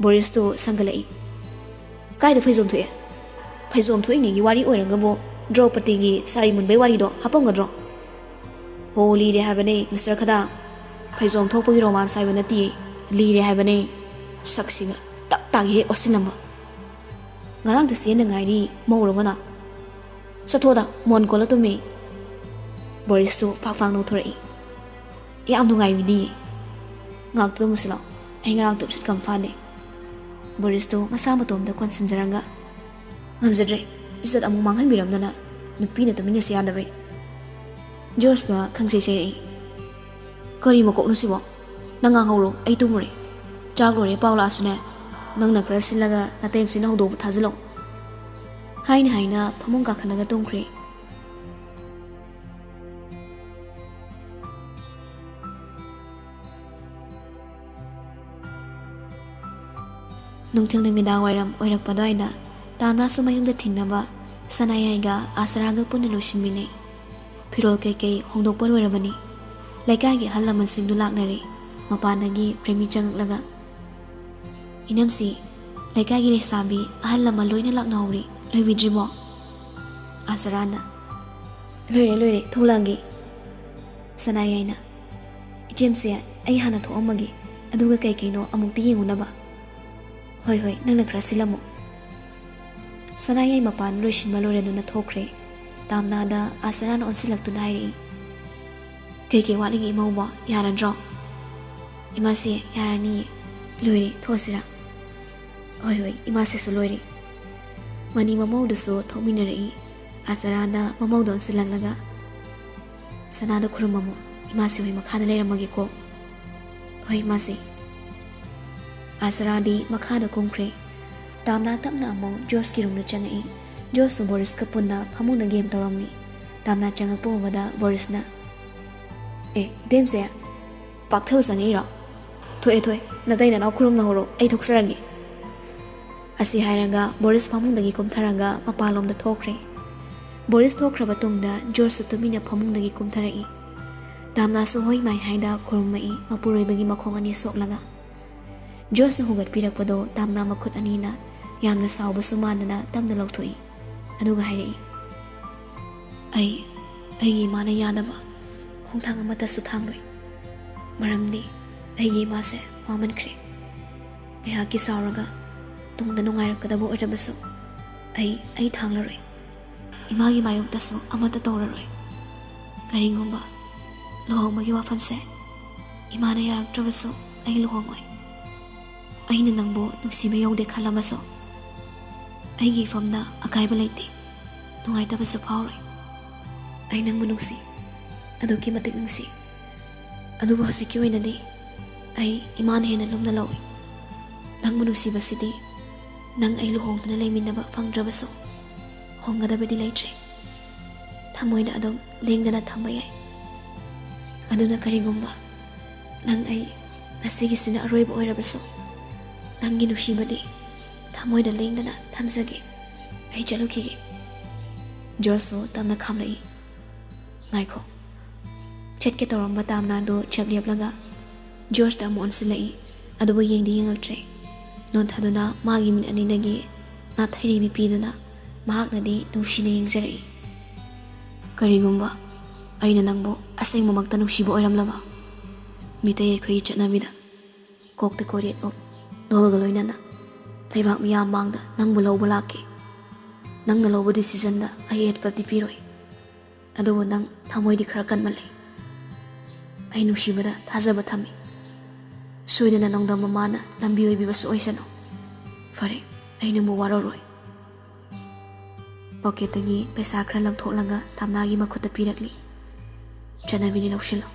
ꯕꯣꯔꯤꯁꯇꯨ ꯁꯪꯒꯠꯂꯛꯏ꯫ ꯀꯥꯏꯗ ꯐꯩꯖꯣꯝ ꯊꯣꯛꯑꯦ? ꯐꯩꯖꯣꯝ ꯊꯣꯛꯏꯉꯩꯒꯤ ꯋꯥꯔꯤ ꯑꯣꯏꯔꯒꯕꯨ ꯗ꯭ꯔꯧꯄꯗꯤꯒꯤ ꯁꯥꯔꯤ ꯃꯨꯟꯕꯩ ꯋꯥꯔꯤꯗꯣ ꯍꯥꯄꯝꯒꯗ꯭ꯔꯣ? ꯍꯣ, ꯂꯤꯔꯦ ꯍꯥꯏꯕꯅꯦ, ꯃꯤꯁꯇꯔ ꯈꯗꯥ꯫ ꯐꯩꯖꯣꯝ ꯊꯣꯛꯄꯒꯤ ꯔꯣꯃꯥꯟꯁ ꯍꯥꯏꯕ ꯅꯠꯇꯤꯌꯦ, ꯂꯤꯔꯦ ꯍꯥꯏꯕꯅꯦ꯫ ꯁꯛꯁꯤꯒ ꯇꯞ ꯇꯥꯒꯩ ꯍꯦꯛ ꯑꯣꯠꯁꯤꯜꯂꯝꯕ꯫ ꯉꯔꯥꯡꯗ ꯆꯦꯟꯗ ꯉꯥꯏꯔꯤ ꯃꯧꯔꯕꯅ꯫ ꯆꯠꯊꯣꯛꯑꯗ ꯃꯣꯟ ꯀꯣꯜꯂ ꯇꯨꯝꯃꯤ꯫ ꯕꯣꯔꯤꯁꯇꯨ ꯐꯥꯛ ꯐꯥꯛ ꯅꯣꯛꯊꯣꯔꯛꯏ꯫ ꯌꯥꯝ ꯅꯨꯡꯉꯥꯏꯕꯤꯗꯤ꯫ ꯉꯥꯛꯇ ꯇꯨꯝꯃꯨꯁꯤ ꯂꯥꯛꯑꯣ, ꯑꯩ ꯉꯔꯥꯡ ꯇꯨꯝꯁꯤꯠ ꯀꯝ ꯐꯥꯗꯦ꯫ ꯕꯣꯔꯤꯁꯇꯨ ꯃꯁꯥ ꯃꯇꯣꯝꯇ ꯀꯣꯟꯁꯤꯟꯖꯔꯒ, ꯉꯝꯖꯗ꯭ꯔꯦ, ꯏꯖꯠ ꯑꯃꯨꯛ ꯃꯥꯡꯍꯟꯕꯤꯔꯝꯗꯅ ꯅꯨꯄꯤꯅ ꯇꯨꯃꯤꯟꯅꯁꯤ ꯌꯥꯗꯕꯩ꯫ ꯖꯣꯔꯖꯇ ꯈꯪꯁꯩ ꯁꯩꯔꯛꯏ꯫ ꯀꯔꯤ ꯃꯀꯣꯛꯅꯣ ꯁꯤꯕꯣ? ꯅꯪ ꯉꯥꯡꯍꯧꯔꯣ, ꯑꯩ ꯇꯨꯝꯃꯨꯔꯦ꯫ ꯆꯥꯛ ꯂꯣꯏꯔꯦ ꯄꯥꯎ ꯂꯥꯛꯑꯁꯨꯅꯦ, ꯅꯪꯅ ꯈꯔ ꯁꯤꯜꯂꯒ ꯅꯇꯩꯃꯁꯤꯅ ꯍꯧꯗꯣꯛꯄ ꯊꯥꯖꯤꯜꯂꯛꯑꯣ꯫ ꯍꯥꯏꯅ ꯍꯥꯏꯅ ꯐꯃꯨꯡ ꯀꯥꯈꯠꯂꯒ ꯇꯨꯝꯈ꯭ꯔꯦ꯫ ꯅꯨꯡꯊꯤꯜ ꯅꯨꯃꯤꯗꯥꯡ ꯋꯥꯏꯔꯝ ꯑꯣꯏꯔꯛꯄ ꯑꯗꯨꯋꯥꯏꯗ ꯇꯥꯝꯅꯥꯁꯨ ꯃꯌꯨꯝꯗ ꯊꯤꯟꯅꯕ ꯁꯅꯥꯌꯥꯏꯒ ꯑꯥꯁꯔꯥꯒ ꯄꯨꯟꯅ ꯂꯣꯏꯁꯤꯟꯃꯤꯟꯅꯩ꯫ ꯐꯤꯔꯣꯜ ꯀꯩꯀꯩ ꯍꯣꯡꯗꯣꯛꯄ ꯂꯣꯏꯔꯕꯅꯤ꯫ ꯂꯩꯀꯥꯏꯒꯤ ꯑꯍꯜ ꯂꯃꯟꯁꯤꯡꯗꯨ ꯂꯥꯛꯅꯔꯦ꯫ ꯃꯄꯥꯟꯗꯒꯤ ꯄ꯭ꯔꯦꯃꯤ ꯆꯪꯂꯛꯂꯒ, "ꯏꯅꯝꯁꯤ, ꯂꯩꯀꯥꯏꯒꯤ ꯂꯩꯁꯥꯕꯤ ꯑꯍꯜ ꯂꯃꯟ ꯂꯣꯏꯅ ꯂꯥꯛꯅꯍꯧꯔꯦ, ꯂꯣꯏꯕꯤꯗ꯭ꯔꯤꯕꯣ?" ꯑꯥꯁꯔꯥꯅ, "ꯂꯣꯏꯔꯦ, ꯂꯣꯏꯔꯦ, ꯊꯣꯛꯂꯛꯑꯒꯦ꯫" ꯁꯅꯥꯌꯥꯏꯅ, "ꯏꯆꯦꯝꯁꯦ, ꯑꯩ ꯍꯥꯟꯅ ꯊꯣꯛꯑꯝꯃꯒꯦ, ꯑꯗꯨꯒ ꯀꯩ ꯀꯩꯅꯣ ꯑꯃꯨꯛꯇ ꯌꯦꯡꯉꯨꯅꯕ꯫" "ꯍꯣꯏ, ꯍꯣꯏ, ꯅꯪꯅ ꯈꯔ ꯁꯤꯜꯂꯝꯃꯣ꯫" ꯁꯅꯥꯌꯥꯏ ꯃꯄꯥꯟ ꯂꯣꯏꯁꯤꯟꯕ ꯂꯣꯏꯔꯗꯨꯅ ꯊꯣꯛꯈ꯭ꯔꯦ꯫ ꯇꯥꯝꯅꯥꯗ ꯑꯥꯁꯔꯥꯅ ꯑꯣꯟꯁꯤꯜꯂꯛꯇꯨꯅ ꯍꯥꯏꯔꯛꯏ, "ꯀꯩ ꯀꯩ ꯋꯥꯠꯂꯤꯒꯦ ꯏꯃꯧꯕ? ꯌꯥꯔꯗ꯭ꯔꯣ?" "ꯏꯃꯥꯁꯦ, ꯌꯥꯔꯅꯤꯌꯦ꯫ ꯂꯣꯏꯔꯦ, ꯊꯣꯛꯑꯁꯤꯔꯥ?" "ꯍꯣꯏ, ꯍꯣꯏ, ꯏꯃꯥꯁꯤꯁꯨ ꯂꯣꯏꯔꯦ꯫" ꯃꯅꯤ ꯃꯃꯧꯗꯨꯁꯨ ꯊꯣꯛꯃꯤꯟꯅꯔꯛꯏ꯫ ꯑꯥꯁꯔꯥꯅ ꯃꯃꯧꯗ ꯑꯣꯟꯁꯤꯜꯂꯛꯂꯒ, "ꯁꯅꯥꯗ ꯈꯨꯔꯨꯝꯃꯝꯃꯣ, ꯏꯃꯥꯁꯤ ꯍꯣꯏ ꯃꯈꯥꯗ ꯂꯩꯔꯝꯃꯒꯦꯀꯣ꯫" "ꯍꯣꯏ, ꯏꯃꯥꯁꯤ꯫" ꯑꯥꯁꯔꯥꯗꯤ ꯃꯈꯥꯗ ꯀꯨꯝꯈ꯭ꯔꯦ꯫ ꯇꯥꯝꯅꯥ ꯇꯞꯅ ꯑꯃꯨꯛ ꯖꯣꯔꯖꯀꯤ ꯔꯨꯝꯗ ꯆꯪꯉꯛꯏ꯫ ꯖꯣꯔꯖꯁꯨ ꯕꯣꯔꯤꯁꯀ ꯄꯨꯟꯅ ꯐꯃꯨꯡꯗ ꯒꯦꯝ ꯇꯧꯔꯝꯃꯤ꯫ ꯇꯥꯝꯅꯥ ꯆꯪꯉꯛꯄ ꯎꯕꯗ ꯕꯣꯔꯤꯁꯅ, "ꯑꯦ, ꯏꯇꯩꯃꯁꯦ, ꯄꯥꯛꯊꯕ ꯆꯪꯉꯛꯏꯔꯣ?" "ꯊꯣꯛꯑꯦ, ꯊꯣꯛꯑꯦ, ꯅꯇꯩ ꯅꯅꯥꯎ ꯈꯨꯔꯨꯝꯅꯍꯧꯔꯣ, ꯑꯩ ꯊꯣꯛꯆꯔꯒꯦ"꯫ ꯑꯁꯤ ꯍꯥꯏꯔꯒ ꯕꯣꯔꯤꯁ ꯐꯃꯨꯡꯗꯒꯤ ꯀꯨꯝꯊꯔꯒ ꯃꯄꯥꯟꯂꯣꯝꯗ ꯊꯣꯛꯈ꯭ꯔꯦ꯫ ꯕꯣꯔꯤꯁ ꯊꯣꯛꯈ꯭ꯔꯕ ꯇꯨꯡꯗ ꯖꯣꯔꯖꯁꯨ ꯇꯨꯃꯤꯟꯅ ꯐꯃꯨꯡꯗꯒꯤ ꯀꯨꯝꯊꯔꯛꯏ꯫ ꯇꯥꯝꯅꯥꯁꯨ ꯍꯣꯏ ꯃꯥꯏ ꯍꯥꯏꯗ ꯈꯨꯔꯨꯝꯃꯛꯏ, ꯃꯄꯨꯔꯣꯏꯕꯒꯤ ꯃꯈꯣꯡ ꯑꯅꯤ ꯁꯣꯛꯂꯒ꯫ ꯖꯣꯔꯖꯅ ꯍꯨꯒꯠꯄꯤꯔꯛꯄꯗꯣ ꯇꯥꯝꯅꯥ ꯃꯈꯨꯠ ꯑꯅꯤꯅ ꯌꯥꯝꯅ ꯁꯥꯎꯕꯁꯨ ꯃꯥꯟꯗꯅ ꯇꯞꯅ ꯂꯧꯊꯣꯛꯏ꯫ ꯑꯗꯨꯒ ꯍꯥꯏꯔꯛꯏ, "ꯑꯩ, ꯑꯩꯒꯤ ꯏꯃꯥꯅ ꯌꯥꯗꯕ ꯈꯣꯡꯊꯥꯡ ꯑꯃꯠꯇꯁꯨ ꯊꯥꯡꯂꯣꯏ꯫ ꯃꯔꯝꯗꯤ ꯑꯩꯒꯤ ꯏꯃꯥꯁꯦ ꯋꯥꯃꯟꯈ꯭ꯔꯦ꯫ ꯉꯥꯏꯍꯥꯛꯀꯤ ꯁꯥꯎꯔꯒ ꯇꯨꯡꯗ ꯅꯨꯡꯉꯥꯏꯔꯛꯀꯗꯕ ꯑꯣꯏꯔꯕꯁꯨ ꯑꯩ, ꯑꯩ ꯊꯥꯡꯂꯔꯣꯏ꯫ ꯏꯃꯥꯒꯤ ꯃꯥꯌꯣꯛꯇꯁꯨ ꯑꯃꯠꯇ ꯇꯧꯔꯔꯣꯏ꯫ ꯀꯔꯤꯒꯨꯝꯕ ꯂꯨꯍꯣꯡꯕꯒꯤ ꯋꯥꯐꯝꯁꯦ ꯏꯃꯥꯅ ꯌꯥꯔꯛꯇ꯭ꯔꯕꯁꯨ ꯑꯩ ꯂꯨꯍꯣꯡꯉꯣꯏ꯫ ꯑꯩꯅ ꯅꯪꯕꯨ ꯅꯨꯡꯁꯤꯕ ꯌꯧꯗꯦ ꯈꯜꯂꯝꯃꯁꯨ, ꯑꯩꯒꯤ ꯏꯐꯝꯗ ꯑꯀꯥꯏꯕ ꯂꯩꯇꯦ, ꯅꯨꯡꯉꯥꯏꯇꯕꯁꯨ ꯐꯥꯎꯔꯣꯏ꯫ ꯑꯩ ꯅꯪꯕꯨ ꯅꯨꯡꯁꯤ, ꯑꯗꯨꯛꯀꯤ ꯃꯇꯤꯛ ꯅꯨꯡꯁꯤ꯫ ꯑꯗꯨꯕꯨ ꯍꯧꯖꯤꯛꯀꯤ ꯑꯣꯏꯅꯗꯤ ꯑꯩ ꯏꯃꯥꯅ ꯍꯦꯟꯅ ꯂꯨꯝꯅ ꯂꯧꯏ꯫ ꯅꯪꯕꯨ ꯅꯨꯡꯁꯤꯕꯁꯤꯗꯤ ꯅꯪ ꯑꯩ ꯂꯨꯍꯣꯡꯗꯨꯅ ꯂꯩꯃꯤꯟꯅꯕ ꯐꯪꯗ꯭ꯔꯕꯁꯨ ꯍꯣꯡꯒꯗꯕꯗꯤ ꯂꯩꯇ꯭ꯔꯦ꯫ ꯊꯃꯣꯏꯗ ꯑꯗꯨꯝ ꯂꯦꯡꯗꯅ ꯊꯝꯕ ꯌꯥꯏ꯫ ꯑꯗꯨꯅ ꯀꯔꯤꯒꯨꯝꯕ ꯅꯪ ꯑꯩ ꯉꯁꯤꯒꯤꯁꯤꯅ ꯑꯔꯣꯏꯕ ꯑꯣꯏꯔꯕꯁꯨ, ꯅꯪꯒꯤ ꯅꯨꯡꯁꯤꯕꯗꯤ ꯊꯃꯣꯏꯗ ꯂꯦꯡꯗꯅ ꯊꯝꯖꯒꯦ꯫ ꯑꯩ ꯆꯠꯂꯨꯈꯤꯒꯦ꯫" ꯖꯣꯔꯖꯁꯨ ꯇꯞꯅ ꯈꯥꯝꯂꯛꯏ꯫ "ꯉꯥꯏꯈꯣ꯫" ꯆꯠꯀꯦ ꯇꯧꯔꯝꯕ ꯇꯥꯝꯅꯥꯗꯨ ꯆꯞ ꯂꯦꯞꯂꯒ ꯖꯣꯔꯖꯇ ꯑꯃꯨꯛ ꯑꯣꯟꯁꯤꯜꯂꯛꯏ꯫ ꯑꯗꯨꯕꯨ ꯌꯦꯡꯗꯤ ꯌꯦꯡꯉꯛꯇ꯭ꯔꯦ꯫ ꯅꯣꯟꯊꯗꯨꯅ ꯃꯥꯒꯤ ꯃꯤꯠ ꯑꯅꯤꯗꯒꯤ ꯅꯥꯊꯩꯔꯤꯕꯤ ꯄꯤꯗꯨꯅ ꯃꯍꯥꯛꯅꯗꯤ ꯅꯨꯡꯁꯤꯅ ꯌꯦꯡꯖꯔꯛꯏ꯫ "ꯀꯔꯤꯒꯨꯝꯕ ꯑꯩꯅ ꯅꯪꯕꯨ ꯑꯁꯦꯡꯕꯃꯛꯇ ꯅꯨꯡꯁꯤꯕ ꯑꯣꯏꯔꯝꯂꯕ, ꯃꯤꯇꯩ ꯑꯩꯈꯣꯏꯒꯤ ꯆꯠꯅꯕꯤꯗ ꯀꯣꯛꯇ ꯀꯣꯔꯤꯌꯦꯠ ꯎꯞ, ꯙꯣꯜꯒ ꯂꯣꯏꯅꯅ ꯂꯩꯕꯥꯛ ꯃꯤꯌꯥꯝ ꯃꯥꯡꯗ ꯅꯪꯕꯨ ꯂꯧꯕ ꯂꯥꯛꯀꯦ꯫ ꯅꯪꯅ ꯂꯧꯕ ꯗꯤꯁꯤꯖꯟꯗ ꯑꯌꯦꯠꯄꯗꯤ ꯄꯤꯔꯣꯏ꯫ ꯑꯗꯨꯕꯨ ꯅꯪ ꯊꯃꯣꯏꯗꯤ ꯈꯔ ꯀꯟꯃꯜꯂꯦ꯫ ꯑꯩ ꯅꯨꯡꯁꯤꯕꯗ ꯊꯥꯖꯕ ꯊꯝꯃꯤ꯫ ꯁꯣꯏꯗꯅ ꯅꯣꯡꯗꯝ ꯃꯃꯥꯅ ꯂꯝꯕꯤ ꯑꯣꯏꯕꯤꯕꯁꯨ ꯑꯣꯏꯁꯅꯨ꯫ ꯐꯔꯦ, ꯑꯩ ꯅꯪꯕꯨ ꯋꯥꯔꯧꯔꯣꯏ꯫" ꯄꯣꯀꯦꯠꯇꯒꯤ ꯄꯩꯁꯥ ꯈꯔ ꯂꯧꯊꯣꯛꯂꯒ ꯇꯥꯝꯅꯥꯒꯤ ꯃꯈꯨꯠꯇ ꯄꯤꯔꯛꯂꯤ꯫ "ꯆꯠꯅꯕꯤꯅꯤ, ꯂꯧꯁꯤꯜꯂꯣ꯫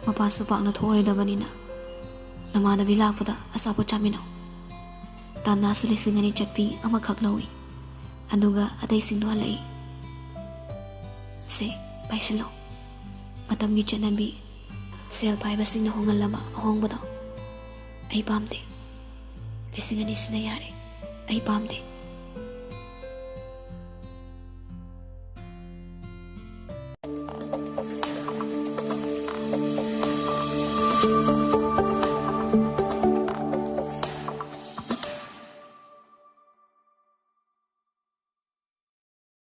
ꯃꯄꯥꯟꯁꯨ ꯄꯥꯛꯅ ꯊꯣꯛꯑꯔꯣꯏꯗꯕꯅꯤꯅ ꯅꯃꯥꯟꯅꯕꯤ ꯂꯥꯛꯄꯗ ꯑꯆꯥꯄꯣꯠ ꯆꯥꯃꯤꯟꯅꯧ꯫" ꯇꯥꯝꯅꯥꯁꯨ ꯂꯤꯁꯤꯡ ꯑꯅꯤ ꯆꯠꯄꯤ ꯑꯃꯈꯛ ꯂꯧꯏ꯫ ꯑꯗꯨꯒ ꯑꯇꯩꯁꯤꯡꯗꯣ ꯍꯜꯂꯛꯏ꯫ "ꯁꯦ, ꯄꯥꯏꯁꯤꯜꯂꯣ꯫ ꯃꯇꯝꯒꯤ ꯆꯠꯅꯕꯤ, ꯁꯦꯜ ꯄꯥꯏꯕꯁꯤꯡꯅ ꯍꯣꯡꯍꯜꯂꯕ ꯑꯍꯣꯡꯕꯗꯣ꯫ ꯑꯩ ꯄꯥꯝꯗꯦ꯫ ꯂꯤꯁꯤꯡ ꯑꯅꯤꯁꯤꯅ ꯌꯥꯔꯦ꯫ ꯑꯩ ꯄꯥꯝꯗꯦ꯫